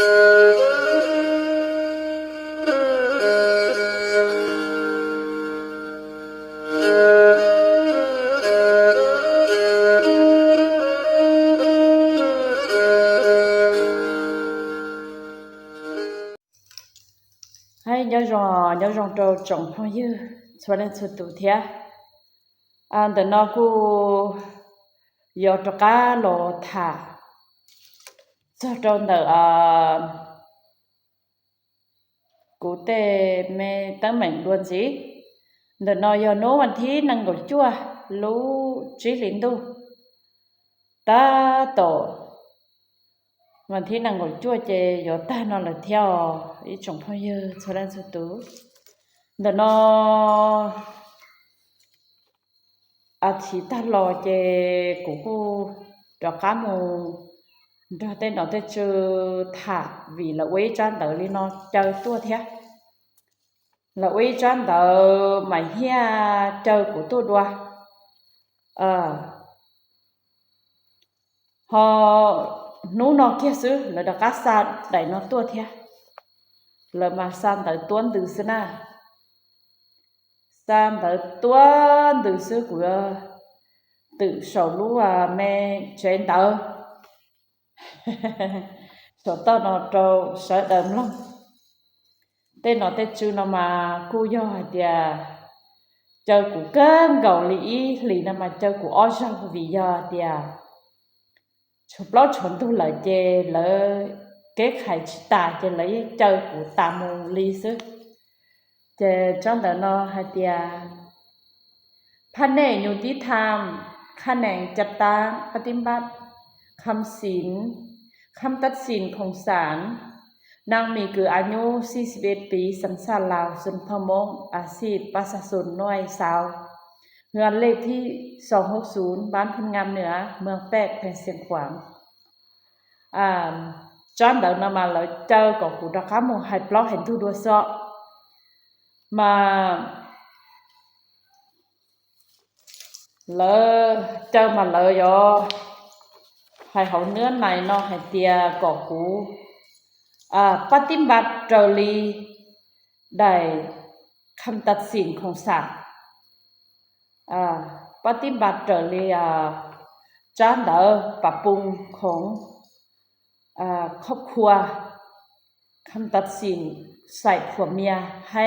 Hais nyob zoo, nyob zoo rau tsoom phooj ywg txhua leej txhua tus thiab. Ntawm no kuj yuav rov qab los tham txog rau ntawm kuv tej me teeb meem dua ntxiv. Ntawm no yog hnub vas thib nees nkaum cuaj lub tsib hlis ntuj, tab tom vas thib nees nkaum cuaj ces yuav tag no lawm thiab os ib tsoom phooj ywg txhua leej txhua tus. Ntawm no a thiv tag los ces kuv kuj rov qab mus nrog tej nom tej tswv tham vim lawv ua ib tsab ntawv li no caw tuaj thiab. Lawv ua ib tsab ntawv Maiv Hiaj caw kuv tuaj dua. Ho hnub no kiag xwb lawv rov qab xa daim no tuaj thiab. Lawv mas xa ntawv tuab ntws xwb na. Xa ntawv tuab ntws xwb, kuv twm saum lub me tsev ntawv saum toj no rau sawv daws mloog. Tej nom tej tswv no mas kuj yog hais tias caw kuv kawg nkaus li ib hlis no mas caw kuv ob zaug vim yog tias tshuav plaub tshuav ntug lawm ces lawv keb khais tsis tas ces lawv yeej caw kuv tas mus li xwb. Ces tsab ntawv no hais tias แผนกยุติธรรม แขนงจัดตั้งปฏิบัติคำตัดสิน คำตัดสินของศาล นางมีเกิดอายุสี่สิบเอ็ดปี สัญชาติลาว ชนเผ่ามง อาชีพประชาชนนวดซาว เฮือนเลขที่สองหกศูนย์ บ้านโพนงามเหนือ เมืองแปก แขวงเชียงขวาง Tsab ntawv no mas lawv caw kom kuv rov qab mus hais plaub hais ntug dua xwb. Mas lawv caw mas lawv yuav hais hauv nab nais no hais tias kom kuv ปฏิบัติ raws li daim คำตัดสินของศาล ปฏิบัติ raws li tsab ntawv ปรับปรุงของครอบครัว คำตัดสิน ใส่ผัวเมีย ให้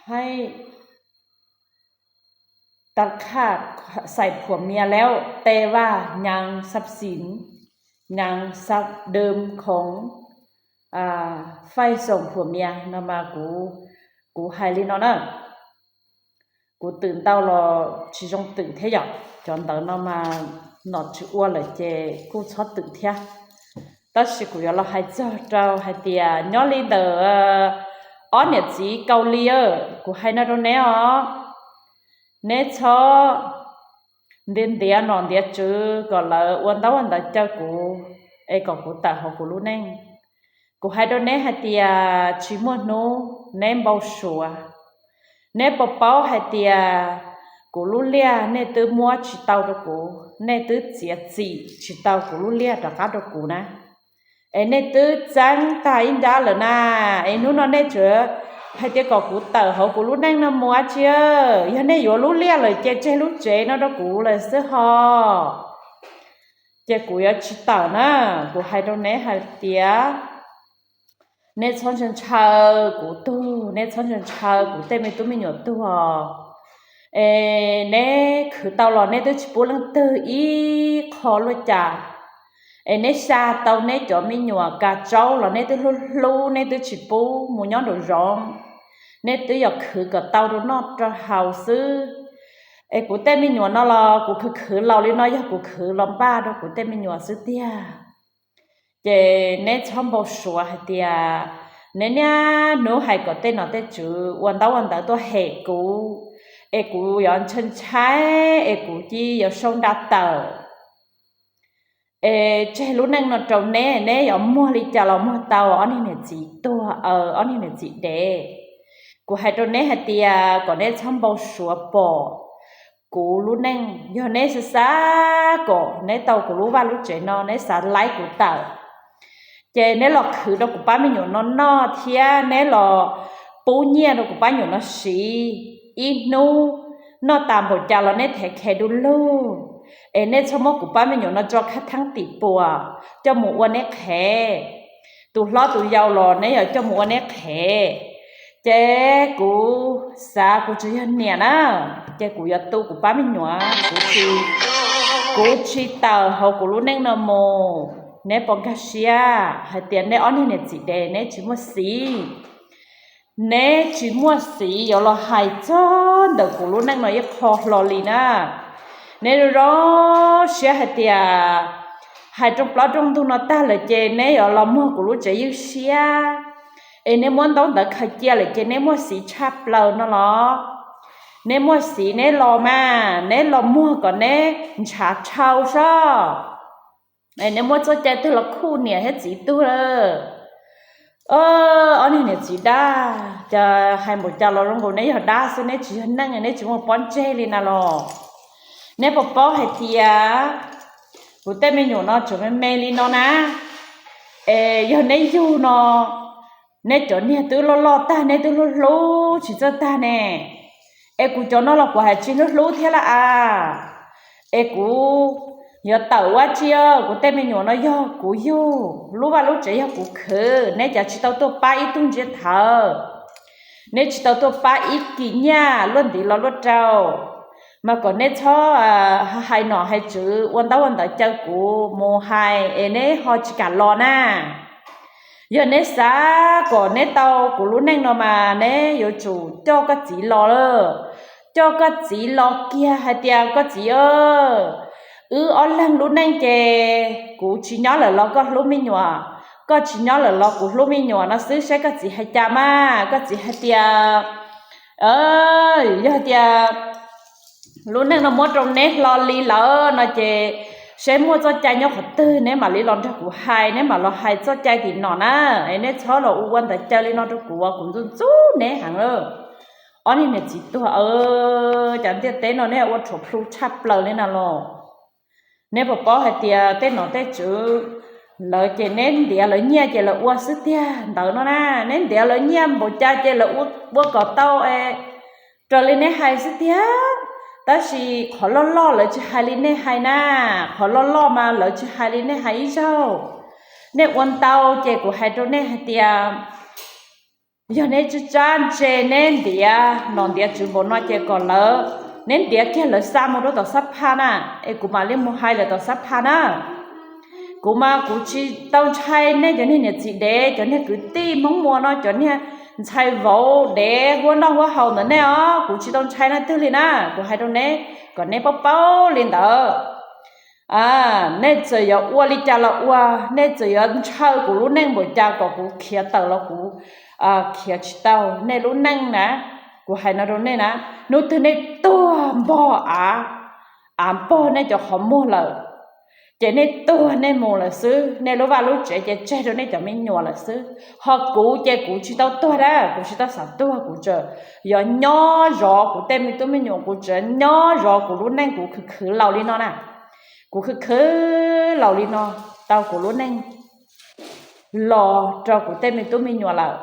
ให้ ตัดขาด ใส่ผัวเมียแล้ว แต่ว่ายัง ทรัพย์สิน ยัง ทรัพย์เดิมของ ฝ่ายส่งผัวเมีย no mas kuv, kuv hais li no na. Kuv twm ntau los tsis zoo twm thiab yom, cov ntawv no mas nom tswv ua lawm ces kuj txhob twm thiab. Tab sis kuv yuav los hais txog rau hais tias nyob li ntawm ob niam txiv Kaus Lim, kuv hais no rau neb os, neb txhob ntiav ntiav nom ntiav tswv kom lawv ua ntaub ua ntawv caw kuv es kom kuv tawm hauv kuv lub neej. Kuv hais rau neb hais tias tsis muaj hnub neb npau suav. Neb puas paub hais tias kuv lub liaj nej twb muab tsis tau rau kuv, nej twb txiav txim tsis tau kuv lub liaj rov qab rau kuv na. Es nej twb txeeb tag ib nrab lawm na, es hnub no nej tseem hais tias kom kuv tawm hauv kuv lub neej no mus dab tsi? Yog nej yuav lub liaj lawm ces tseg lub tsev no rau kuv lawm xwb ho. Ces kuv yuav tsis tawm na. Kuv hais rau neb hais tias neb txhob ntshaw ntshaw kuv tug, neb txhob ntshaw ntshaw kuv tej me tub me nyuam tug os. Es neb khwv tau los neb twb tsis pub leej twg ib qho luaj cas. Es neb xa tau neb cov me nyuam kav tsaub los neb twb hlub hlub, neb twb tsis pub mus nyob nraum zoov. Neb twb yog khwv kom tau rau noj rau haus xwb. Es kuv tej me nyuam no los kuv khwv khwv laus li no yog kuv khwv los npaj rau kuv tej me nyuam xwb tiag. Ces neb txhob npau suav hais tias neb niaj hnub hais kom tej nom tej tswv ua ntaub ua ntawv tuaj hem kuv, es kuv yuav ntshai ntshai, es kuv cia yuav sau nra tawm. Es tseg lub neej no rau neb, neb yuav muag li cas los muag tau, ob niag niam txiv tuag, ob niag niam txiv dev. Kuv hais rau neb hais tias kom neb txhob npau suav pom, kuv lub neej. Yog neb xav xav kom neb tau kuv lub vaj lub tsev no, neb xav laib kuv tawm, ces neb los khwv rau kuv pab me nyuam no noj thiab neb los pub nyiaj rau kuv pab nyuam no siv ib hnub, noj tas npaum cas los neb them khe du lug. Es neb txhob muab kuv pab me nyuam no tso khab theeb tim puas coj mus ua neb qhev. Tus hlob tus yau los neb yuav coj mus ua neb qhev. Ces kuv xav kuv tsis yog niam na, ces kuv yuav tu kuv pab me nyuam, kuv tsis, kuv tsis tawm hauv kuv lub neej no mus. Neb puas nkag siab hais tias neb ob niag niam txiv dev neb tsis muaj xiv, neb tsis muaj xiv yuav los hais txog ntawm kuv lub neej no ib qho hlo li na. Neb zoo siab hais tias hais rooj plaub rooj ntug no tag lawm ces neb yuav los muag kuv lub tsev ywj siab, es neb muab ntaub ntawv khaws cia lawm ces neb muaj xiv tshaj plaws no los? Neb muaj xiv neb los mas, neb los muag kom neb ntshav tshau soj. Neb muab txoj cai twg los khuj niam thiab txiv tug lawm. Ob niag niam txiv dab, cas hais npaum cas los zoo nkaus neb yog dab xwb, neb tsis yog neeg, neb tsis muaj pob ntseg li na los? Neb puas paub hais tias kuv tej me nyuam no tseem me me li no na, es yog neb yug no, neb cov niag twb loj loj tag, neb twb hlub hlub tsis txawj tag ne. Es kuv cov no los kuv hais tsis hlub hlub thiab lawm as. Es kuv yuav tawm ua tsi? Kuv tej me nyuam no yog kuv yug, lub vaj lub tsev yog kuv khwv, neb cas tsis tau tuaj pab ib tug ntsiav thawv, neb tsis tau tuaj pab ib kis nyiaj luaj ntiv los luaj rau, mas kom neb txhob hais nom hais tswv ua ntaub ua ntawv caw kuv mus hais es neb ho tsis kam los na. Yog neb xav kom neb tau kuv lub neej no mas neb yuav tsum coj koj txiv los lawm. Coj koj txiv los kiag hais tias, koj txiv, wb ob leeg lub neej ces kuv tsis nyob lawm los koj hlub me nyuam, koj tsis nyob lawm los kuv hlub me nyuam no xwb, saib koj txiv hais cas mas. Koj txiv hais tias, yog tias lub neej no muab rau neb hlo li lawm no ces saib muaj txoj cai nyob qhov twg neb mam li los nrog kuv hais, neb mam los hais txoj cai tim no na. Es neb txhob los ua ua ntawd caw li no rau kuv, kuv ntxub ntxub neb heev lawm. Ob niag niam txiv tuag, cas ntiaj teb no neb ua rhuav plhu tshaj plaws li na los? Neb puas paub hais tias tej nom tej tswv lawv ces neb ntiav lawv nyiaj ces lawv ua xwb tiag ntawd no na. Neb ntiav lawv nyiaj npaum cas ces lawv ua kom tau raws li neb hais xwb tiag. Tab sis qhov loj loj lawv tsis hais li nej hais na, qhov loj loj mas lawv tsis hais li nej hais ib zaug. Nej ua ntau ces kuv hais rau nej hais tias, yog neb tsab ntse neb ntiav nom ntiav tswv npaum no ces kom lawv, neb ntiav kiag lawv xa mus rau tom xab pha na, es kuv mam li mus hais lawm tom xab pha na. Kuv mas kuv tsis tau ntshai nej cov niag niam txiv dev, cov niag kwv tij Hmoob Muas no, cov niag ntxhais vauv dev huab noj huab haus ntawm nej os, kuv tsis tau ntshai leej twg li na. Kuv hais rau neb kom neb paub paub li ntawd. Nej txawm yuav ua li cas los ua, nej txawm yuav ntshaw kuv lub neej npaum cas kom kuv khiav tawm los kuv khiav tsis tau nej lub neej na. Kuv hais no rau nej na, hnub twg nej tuag npog av, av npog nej cov qhov muag lawm, ces nej tuag nej mus lawm xwb, nej lub vaj lub tsev ces tseg rau nej cov me nyuam lawm xwb. Ho kuv ces kuv tsis tau tuag na, kuv tsis tau xav tuag, kuv tseem yuav nyob zov kuv tej me tub me nyuam, kuv tseem nyob zov kuv lub neej, kuv khwv khwv laus li no na. Kuv khwv khwv laus li no, tau kuv lub neej los rau kuv tej me tub me nyuam lawm.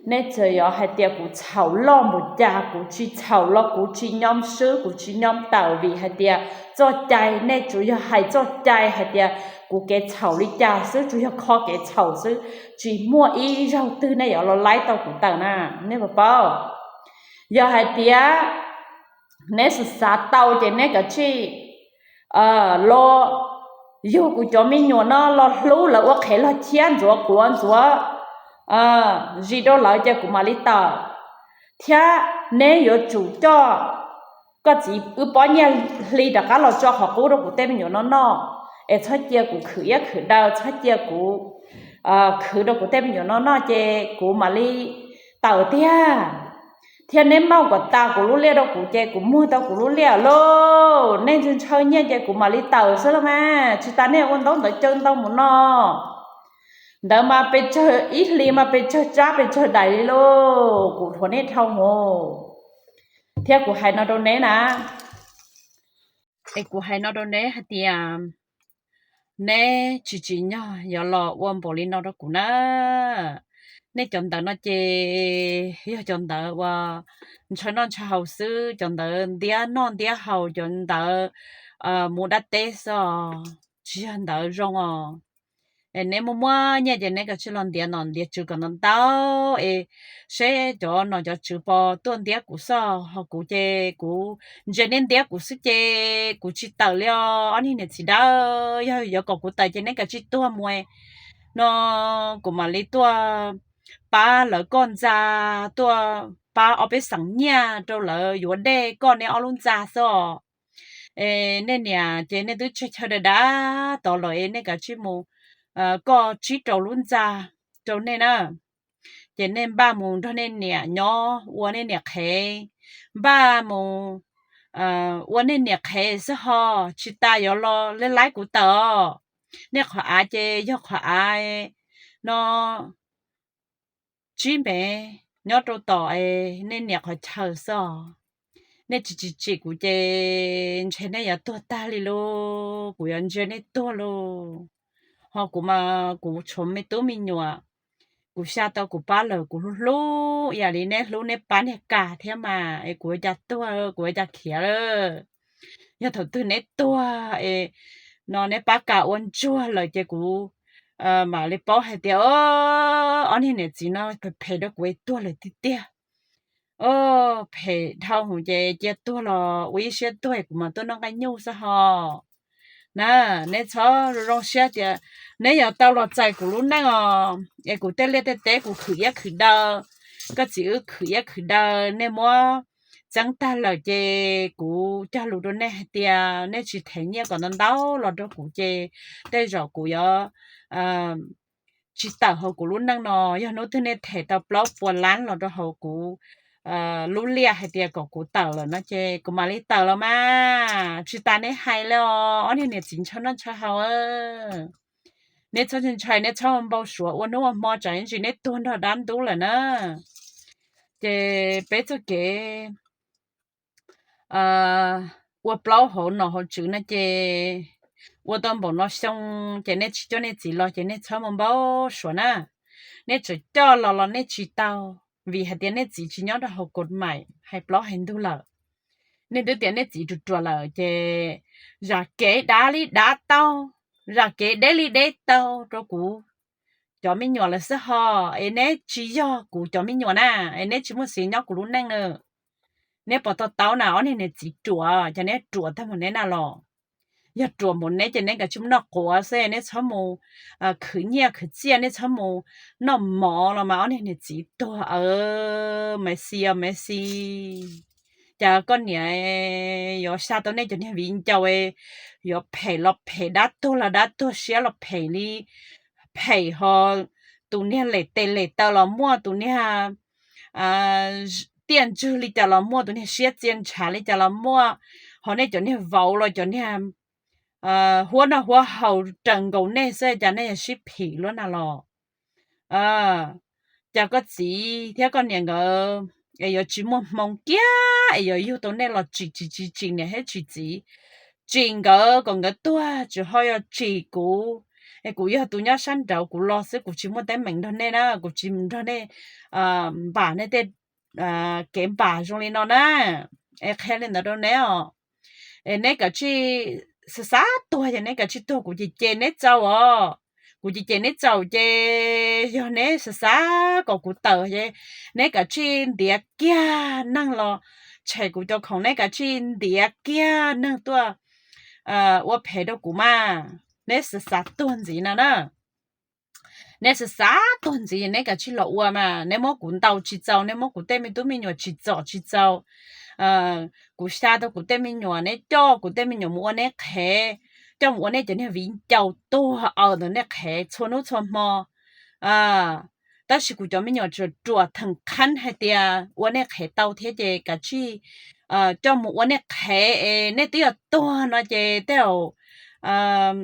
Nej txawm yuav hais tias kuv txhaum loj npaum cas, kuv tsis txhaum los kuv tsis nyob swb, kuv tsis nyob tawm vim hais tias txoj cai, nej tsuas yog hais txoj cai hais tias kuv kev txhaum li cas xwb, tsuas yog kho kev txhaum xwb, tsis muaj ib zaug twg nej yuav los laib tau kuv tawm na, nej puas paub? Yog hais tias neb xav xav tau ces neb kav tsij los yug kuv cov me nyuam no los hlub lawv ua qhev los chib ntxuav quav ntxuav zis rau lawv ces kuv mam li tawm. Thiab neb yuav tsum coj koj txiv wb pob nyiaj hli rov qab los tso qhov qub rau kuv tej me nyuam no noj, es txhob cia kuv khwv iab khwv daw, txhob cia kuv khwv rau kuv tej me nyuam no noj ces kuv mam li tawm tiag. Thiab neb maj kom tas kuv lub liaj rau kuv ces kuv muag tau kuv lub liaj lauj. Nej ntshaw ntshaw nyiaj ces kuv mam li tawm xwb los mas, tsis tas nej ua ntaub ntawv caw ntau mus no. Ntawd mas pes tsawg ib hlis mas pes tsawg tsab pes tsawg daim li lauj, kuv dhuav nej dhau hos. Thiab kuv hais no rau neb na, Es kuv hais no rau neb hais tias neb tsis tsim nyog yuav los ua npaum li no rau kuv na. Nej cov ntawd no ces yog cov ntawd uas ntshaw noj ntshaw haus xwb, cov ntawd ntiab noj ntiab haus, cov ntawd mus dab teb xwb os, tsis yog ntawd zoo os. Es neb muaj muaj nyiaj ces neb kav tsij los ntiav nom ntiav tswv kom ntau ntau es seb cov nom cov tswv puas tuaj ntiab kuv xwb, ho kuv ces kuv ntsia neb ntiab kuv xwb ces kuv tsis tawm li os. Ob niag niam txiv dawb, yog yuav kom kuv tawm ces neb kav tsij tuag mus no, kuv mam li tuaj pab lawv koj ntxa, tuaj pab ob peb xeem nyiaj rau lawv yuav dej koj neb ob lub ntxa xwb os. Es nej niam ces nej twb tseg chaw dav dav tod lawm es nej kav tsij mus koj tsib rau lub ntxa rau nej na. Ces nej npaj mus nrog nej niam nyob ua nej niam qhev, npaj mus ua nej niam qhev xwb ho, tsis tas yuav los laib kuv tawm os. Nej qhov av ces yog qhov av no tsib mev nyob rau tom nej niam qhov chaw xwb os. Nej tsis tsim tsim kuv ces ntshe nej yuav tuag tag li lauj, kuv yuav ntsia nej tuag lauj. Ho kuv mas kuv tshuav me tub me nyuam, kuv xya tau kuv pab lawm kuv hlub hlub ib yam li neb hlub neb pab niag kam thiab mas es kuv ua cas tuag, kuv ua cas khiav lawm. Yog thaum twg neb tuag es no neb pab kam ua ntsuag lawm ces kuv mam li paub hais tias ob niag niam txiv no phem phem rau kuv es tuag lawm tiag tiag. Phem dhau hwv ces cia tuag los ua ib siab tuag es kuv mam tuaj noj nqaij nyuj xwb ho. Na, neb txhob zoo siab tias neb yuav tau los txais kuv lub neej os. Es kuv tej liaj tej teb kuv khwv iab khwv daw, koj txiv wb khwv iab khwv daw, nej muab txeeb tag lawm ces kuv cog lus rau nej hais tias nej tsis them nyiaj kom ntau ntau los rau kuv ces tej zaum kuv yuav tsis tawm hauv kuv lub neej no. Yog hnub twg nej them tau plaub puas lab los rau hauv kuv lub liaj hais tias kom kuv tawm lawm no ces kuv mam li tawm los mas. Tsis tas neb hais li os, ob niag niam txiv ntshaw noj ntshaw haus. Neb txhob ntshai, neb txhob npau suav ua hnub ua hmo tsam ntsis neb tuag nrog dab ntub lawm na. Ces peb txoj kev ua plaub hauv nom hauv tswv no ces ua tau npaum no xyoo ces nej tsis coj nej txiv los ces nej txhob mus npau suav na. Nej tseem coj los los nej tsis tau, vim hais tias nej txiv tsis nyob rau hauv kaum maim hais plaub hais ntug lawm. Nej twb tias nej txiv ruam ruam lawm ces zam kev dav li dav tau, zam kev deb li deb tau rau kuv cov me nyuam lawm xwb ho. Es neb tsis yog kuv cov me nyuam na, es neb tsis muaj xiv nyob kuv lub neej na. Neb puas to taub na, ob niag niam txiv ruam, ces neb ruam tag mus neb na los. Yog ruam mus neb ces neb kav tsij mus noj quav xwb, neb txhob mus khwv nyiaj khwv txiaj, neb txhob mus noj mov los mas ob niag niam txiv tuag aw, maiv xis os maiv xis. Cas koj niam yuav xa tau nej cov niag viv ncaus, yuav phem los phem, dab tuag los dab tuag, siab los phem li phem ho. Tus niag lem tes lem taw los muaj, tus niag tiaj ntswg li cas los muaj, tus niag siab txia ntshav li cas los muaj, ho nej cov niag vauv los cov niag huab noj huab haus raws nkaus nej xwb, cas nej yuav sib phim luaj na los. Cas koj txiv thiab koj niam nkawd es yuav tsis muaj hmoo kiag es yuav yug tau nej los tsim tsis tsim niam thiab tsim txiv, tsim nkawd kom nkawd tuag, tsis ho yog tsim kuv. Es kuv yog tus nyob sab nraud kuv los xwb, kuv tsis muaj teeb meem nrog nej na, kuv tsis nrog nej npam nej tej kev npam zoo li no na. Es qhia li ntawd rau neb os. Es neb kav tsij xav xav tuag ces neb kav tsij tuag, kuv ces cem neb txaus os. Kuv ces cem neb txaus ces yog neb xav xav kom kuv tawm ces neb kav tsij ntiav kiag neeg los tshem kuv cov khoom, neb kav tsij ntiav kiag neeg tuaj ua phem rau kuv mas. Neb xav xav tuag ntxiv no na. Neb xav xav tuag ntxiv neb kav tsij los ua mas, neb muab kuv ntaus tsis txaus, neb muab kuv tej me tub me nyuam tsim txom tsis txaus. Kuv xya tau kuv tej me nyuam, neb coj kuv tej me nyuam mus ua nej qhev, coj mus ua nej cov niag viv ncaus tuag aw ntawm nej qhev txhua hnub txhua hmo. Tab sis kuv cov me nyuam tseem ruam theem qheeb hais tias ua nej qhev tau thiab ces kav tsij coj mus ua nej qhev es nej twb yuav tuag no ces tej zaum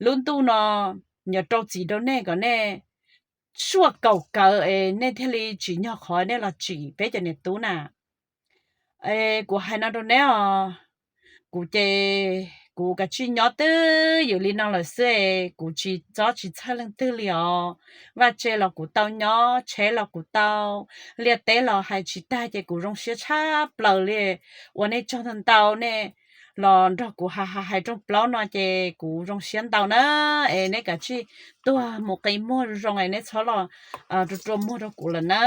lub ntuj no yuav rau txim rau nej kom nej suaj kaum kawv es nej thiaj li tsim nyog qhov nej los tsim peb cov niam tub na. Es kuv hais no rau neb os, kuv ces kuv kav tsij nyob twj ywm li no lawm xwb, kuv tsis txob tsis txhawj leej twg li os. Vaj tse los kuv tau nyob, tsheb los kuv tau, liaj teb los hais tsis tag ces kuv zoo siab tshaj plaws li. Ua nej tsaug ntau ntau, nej los nrog kuv hais hais rooj plaub no ces kuv zoo siab ntau na. Es nej kav tsij tuag mus qi muag zoo es nej txhob los rua rua muag rau kuv lawm na.